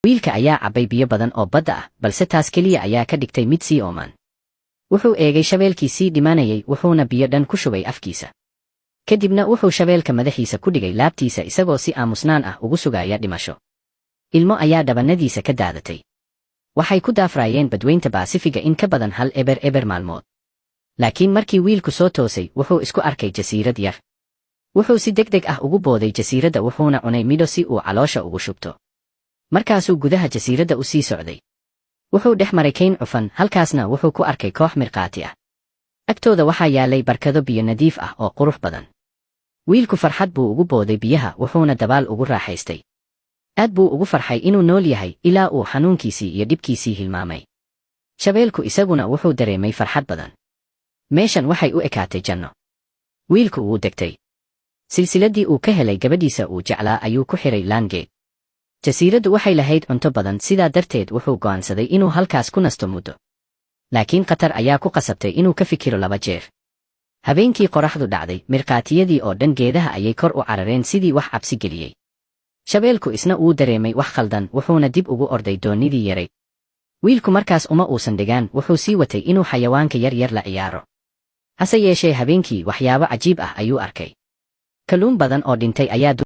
Wiilka ayaa cabbay biyo badan oo badda ah, balse taas keliya ayaa ka dhigtay mid sii ooman. Wuxuu eegay shabeelkii sii dhimanayay, wuxuuna biyo dhan ku shubay afkiisa. Kadibna wuxuu shabeelka madaxiisa ku dhigay laabtiisa, isagoo si aamusnaan ah ugu sugaya dhimasho. Ilmo ayaa dhabanadiisa ka daadatay. Waxay ku daafraayeen badweynta Baasifiga in ka badan 100 maalmood. Laakiin markii wiilku soo toosay, wuxuu isku arkay jasiirad yar. Wuxuu si degdeg ah ugu booday jasiiradda, wuxuuna cunay midho si uu caloosha ugu shubto. Markaasuu gudaha jasiiradda u sii socday. Wuxuu dhex maray kayn cufan, halkaasna wuxuu ku arkay koox mirqaati ah. Agtooda waxaa yaalay barkado biyo nadiif ah oo qurux badan. Wiilku farxad buu ugu booday biyaha, wuxuuna dabaal ugu raaxaystay. Aad buu ugu farxay inuu nool yahay, ilaa uu xanuunkiisii iyo dhibkiisii hilmaamay. Shabeelku isaguna wuxuu dareemay farxad badan. Meeshan waxay u ekaatay janno. Wiilku wuu degtay. Silsiladdii uu ka helay gabadhiisa uu jeclaa ayuu ku xidhay laangeed. Jasiiraddu waxay lahayd cunto badan, sidaa darteed wuxuu go'aansaday inuu halkaas ku nasto muddo. Laakiin khatar ayaa ku qasabtay inuu ka fikiro laba jeer. Habeenkii qoraxdu dhacday, mirqaatiyadii oo dhan geedaha ayay kor u carareen sidii wax cabsi geliyey. Shabeelku isna wuu dareemay wax khaldan, wuxuuna dib ugu orday doonnidii yaray. Wiilku markaas uma uusan dhigaan, wuxuu sii watay inuu xayawaanka yar yar la ciyaaro. Hase yeeshee, habeenkii waxyaabo cajiib ah ayuu arkay. Kalluun badan oo dhintay ayaa